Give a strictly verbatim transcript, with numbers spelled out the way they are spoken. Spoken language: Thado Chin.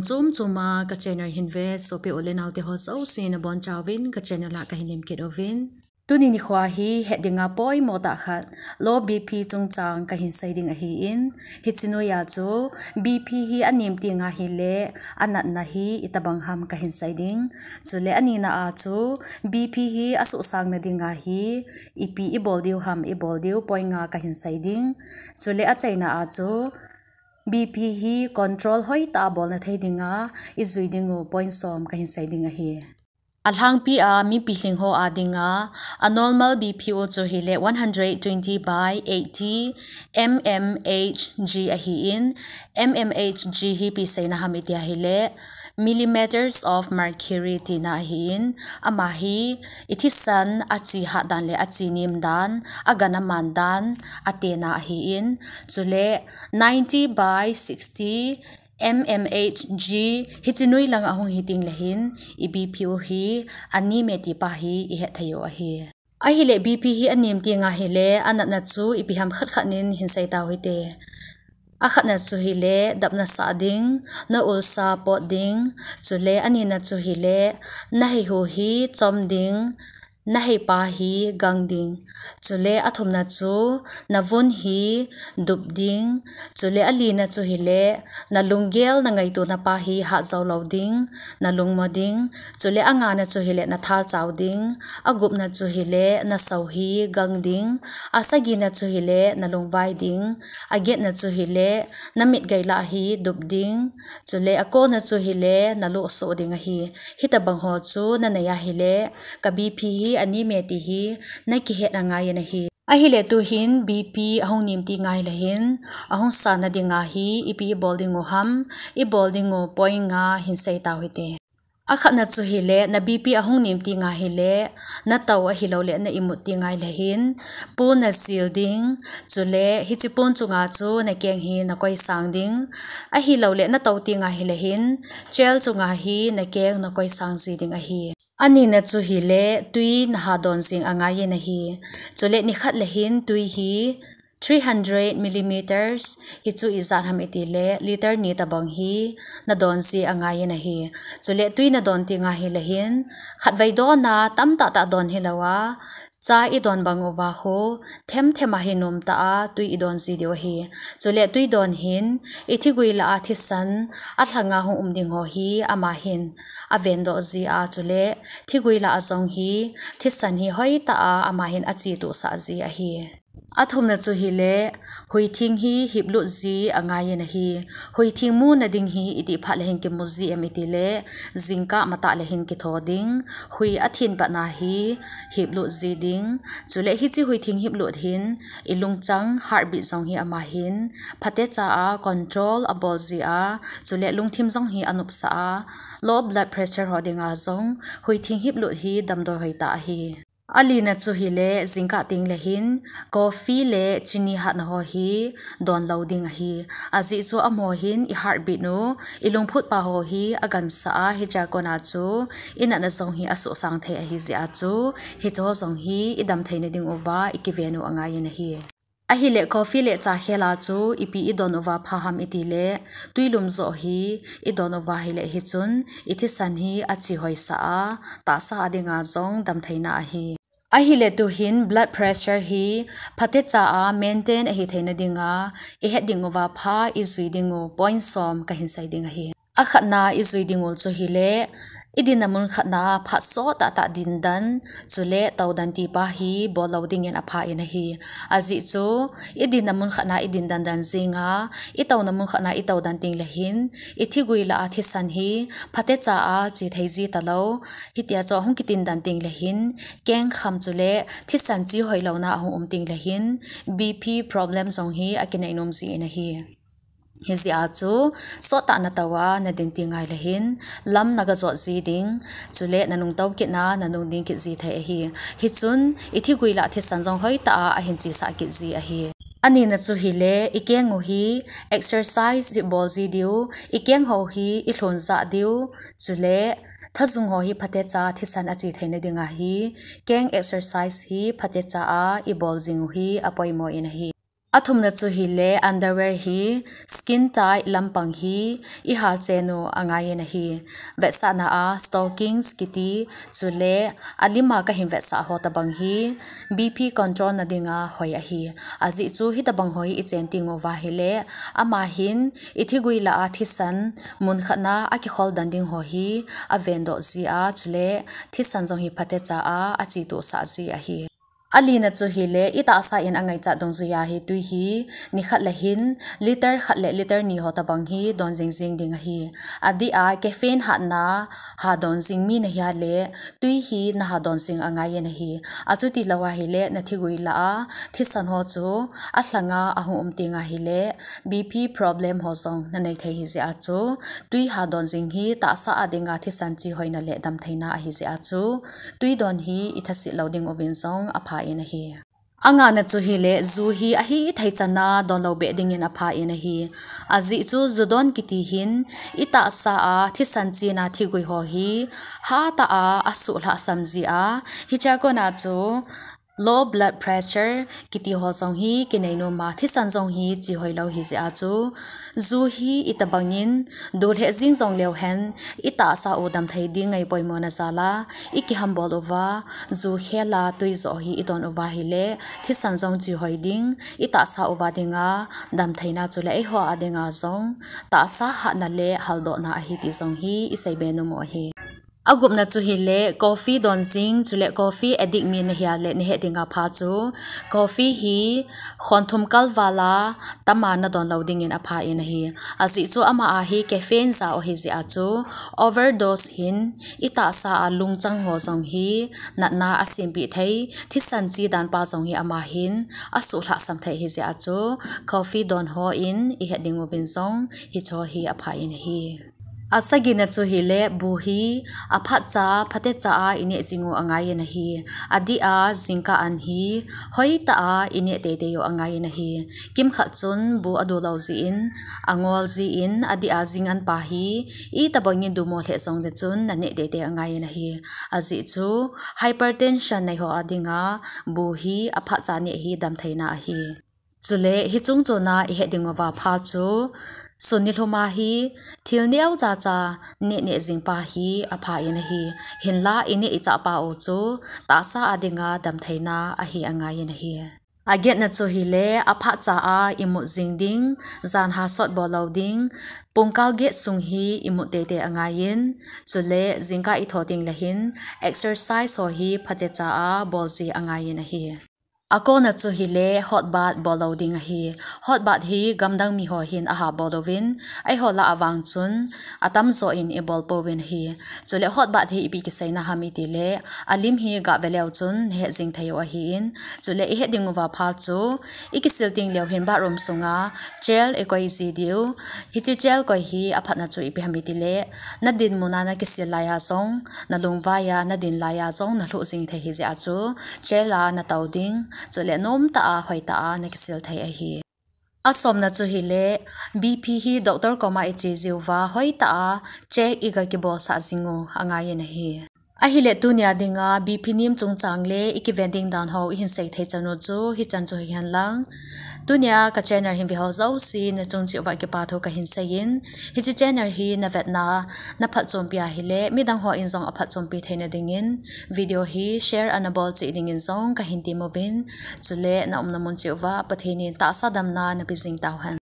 Chom chom a ka channel hin ve sopi u le nao te ho jouse nabonchauvin ka channel a kahin lemkit uvin. Tuni nikho hi het dinga poimo tah khat, low B P chungchang kahin sei ding ahin, hiche noiya chu B P hi anem teng ahile, anatna hi itobang ham kahin sei ding. Chule anina a chu B P hi asuhsang na dinga hi ipi ibol diu ham, ibol diu point nga kahin sei ding. Chule achaina a chu B P hi control hoitah a bolna thei dinga ijui ding u point som kahin sei ding ahi. Alhangpi a mipi lhing ho a dinga, a normal B P u chu hile one hundred twenty by eighty M M H G ahin, M M H G hi ipi seina ham iti ahile, millimeters of mercury tina ahin, ama hi ithisan achi hat dan le achi nem dan, agan aman dan, atena ahin, chule ninety by sixty M M H G hiche noi lang ahung hi teng le hin, i B P u hi anem e ti pa hi ihet thei u ahi. Ahile B P hi anem teng ahile, anatna chu ipi ham khat khat nin hin sei tau hite. Akhatna chu hile, dap nasah ding, na ulsa pot ding, chule anina chu hile, na heihu hi chom ding, na heipa hi gang ding. Chule athumna chu, na vun hi dup ding. Chule alina chu hile, na lunggel na ngaitona pa hi hat jou lou ding, na lungmo ding. Chule angana chu hile, na thalchau ding. Agupna chu hile, na sou hi gang ding. Asagina chu hile, na lungvai ding. Agetna chu hile, na mitgei lah hi dup ding. Chule akona chu hile, na lohsoh ding ahi. Hitobang ho chu nanei ahile, ka B P hi anem e ti hi nakihet angai in ahi. Ahile tuhin B P ahung nem teng ahile hin, ahung san na dinga hi ipi ibol ding u ham, ibol ding u point nga hin sei tau hite. Akhatna chu hile, na B P ahung nem teng ahile, na tou ahilouleh na imut teng ahile hin, pu na jil ding, chule hiche pon chunga chu na keng hi na koisang ding. Ahilouleh na tou teng ahile hin, chel chunga hi na keng na koisang ji ding ahi. Anina chu hile, twi na hadon jing angai in ahi. Chule nikhat le hin twi hi three hundred millimeters, hichu ijat ham itile, liter ni tobang hi nadon ji angai in ahi. Chule twi nadon teng ahile hin, khatvei dona tamtah tah don hilou a, cha idon bang uva khu, themthem a hi nomtah a twi idon ji diu ahi. Chule twi don hin, ithigui lah a thisan alhanga hung um ding ho hi ama hin avendoh ji a, chule thigui lah a jong hi thisan hi hoitah a ama hin achetohsah ji ahi. Athumna chu hile, huithing hi hiplut ji angai in ahi. Huithing muna ding hi itih phat le hin kimu ji em itile, jingkah matah le hin kitho ding. Hui athin patna hi hiplut ji ding. Chule hiche huithing hiplut hin, ilungchang heartbeat jong hi ama hin phatecha a control abol ji a, chule lungthim jong hi anopsah a, low blood pressure ho dinga jong huithing hiplut hi damdoi hoitah ahi. Alina chu hile, jingkah teng le hin, coffee le chini hatna ho hi don lou ding ahi. Ajeh chu amaho hin i heartbeat u, ilungphutpa ho hi agansah a, hichea kona chu inatna jong hi asuhsang thei ahi jeh a chu, hicheho jong hi idam theina ding uva ikiven u angai in ahi. Ahile coffee le cha khel a chu ipi idon uva pha ham itile, twi lum joh hi idon uva ahile hichun, ithisan hi ache hoisah a, tahsa a dinga jong damtheina ahi. Ahile tuhin blood pressure hi phatecha a maintain ahi theina dinga, ihet ding uva pha ijui ding u point som kahin sei ding ahi. Akhatna ijui ding u chu hile, idinna mun khatna phat sot tahtah dindan, chule toudan ti pa hi bol lou dingin apha in ahi. Ajeh chu, idinna mun khatna idindan dan jinga, itouna mun khatna itoudan teng le hin, ithigui lah a thisan hi phatecha a che thei ji talou, hitia chu ahung kitindan teng le hin, kengkham chule thisan che hoilouna ahung um teng le hin, B P problem jong hi akinei nom ji in ahi. Hijeh a chu, sottah na tou a nadin teng ahile hin, lam naga jot ji ding, chule nanung tou kitna nanung ding kit ji thei ahi. Hichun, ithigui lah thisan jong hoitah a ahin chesah kit ji ahi. Anina chu hile, ikeng u hi exercise hi bol ji diu, ikeng ho hi ilhun jah diu, chule thajung ho hi phatecha thisan ache theina dinga hi, keng exercise hi phatecha a ibol jing u hi apoimo in ahi. Athumna chu hile underwear hi skin tight lampang hi i hal chen u angaiyin ahi. Vetsahna a stockings kiti chule alima kahin vetsah ho tabang hi B P control na dinga hoi ahi. Ajeh chu hitabang hoi i chen teng uva hile ama hin i thigui lah a thisan mun khat na akikhol dan ding ho hi aven doh ji a, chule thisan jong hi phatecha a achituh sah ji ahi. Alina chu hile i tahsa in angaichat dungjuiya hi tui hi nikhat le hin liter khat le liter ni ho tabang hi don jing jing ding ahi. Adeh a caffeine hatna ha don jing mi nahi a le tui hi naha don jing angaiyin ahi. Achuti lou a hile na thigui lah a thisan ho chu alhanga ahung um teng a hile B P problem ho jong nanei thei ahi jeh a chu tui ha don jing hi tahsa a dinga thisan chi hoina le damtheina ahi jeh a chu tui don hi i thasit lou ding uvin jong apha in ahi. Angana chu hile ju hi ahithei chan a don lou beh dingin apha in ahi. Ajeh chu ju don kiti hin i tahsa a thisan china thigui ho hi hatah a asuh lhahsam ji a, hichea kona chu low blood pressure kiti ho jong hi kinei nom a, thisan jong hi chi hoi lou ahi jeh a chu ju hi itabang in du lheh jing jong leu hen i tahsa u damthei ding ngai poimo na jal a i kihambol uva ju khel a tui jo hi i don uva hile thisan jong chi hoi ding, i tahsa uva dinga damtheina chule eiho a dinga jong tahsa hatna le haldohna ahi ti jong hi i seibe nom u ahi. Agupna chu hile coffee don jing, chule coffee addict mi nahi a le nahet dinga pha chu coffee hi khon thum kal val a tam a nadon lou dingin apha in ahi. Ajeh chu ama a hi caffeine ja u ahi jeh a chu overdose hin i tahsa a lungchang ho jong hi natna asempeh thei, thisan chi dan pa jong hi ama hin asuh lhahsam thei ahi jeh a chu coffee don ho in i het ding uvin jong hiche ho hi apha in ahi. Asagina chu hile bu hi aphatcha, phatecha a i neh jing u angaiyin ahi. Adeh a jingkah an hi hoitah a i neh teitei u angaiyin ahi. Kimkhat chun bu adu lou jeh in, angol jeh in, adeh a jing an pa hi itabang in dumo lheh jongle chun naneh teitei angaiyin ahi. Ajeh chu hypertension nei ho a dinga bu hi aphatcha neh hi damtheina ahi. Chule hiche chungchon a i het ding uva pha chu sun nilhum a hi thil neocha cha neh neh jing pa hi apha in ahi. Hinla i neh i chah pa u chu tahsa a dinga damtheina ahi angaiyin ahi. Agetna chu hile aphatcha a imut jing ding, jan ha sot bol lou ding, pungkal get sung hi imut teitei angaiyin, chule jingkah i thou tengle hin exercise ho hi phatecha a bol ji angaiyin ahi. Akona chu hile hot bath bol lou ding ahi. Hot bath hi gamdang mi ho hin aha bol uvin, eiho lah a vang chun atamjo in i bol pouvin ahi. Chule hot bath hi ipi kiseina ham itile alim hi gah ve leu chun nahet jing thei u ahin, chule i het ding uva pha chu i kisil tengleu hin bathroom sunga gel i koi ji diu. Hiche gel koi hi aphatna chu ipi ham itile nadinmun a nakisil lai a jong, nalungvai a nadin lai a jong nalhuh jing thei ahi jeh a chu gel a natou ding, chule nomtah a hoitah a nakisil thei ahi. Asomna chu hile B P hi doctor koma i che jiuva hoitah a check i ga kibolsah jing u angaiyin ahi. Ahile tunia dinga B P nem chungchang le i kiven ding dan ho i hin sei thei chan u chu hichan chu hihen lang. Tunia ka channel hin ve ho jouse nachung cheh uva kipathu kahin seiyin, hiche channel hi navetna a naphatchompi ahile midang ho in jong aphatchompi theina dingin video hi share ana bol cheh dingin jong kahin tem uvin, chule na umna mun cheh uva Pathen in tahsa damna nape jing tauhen.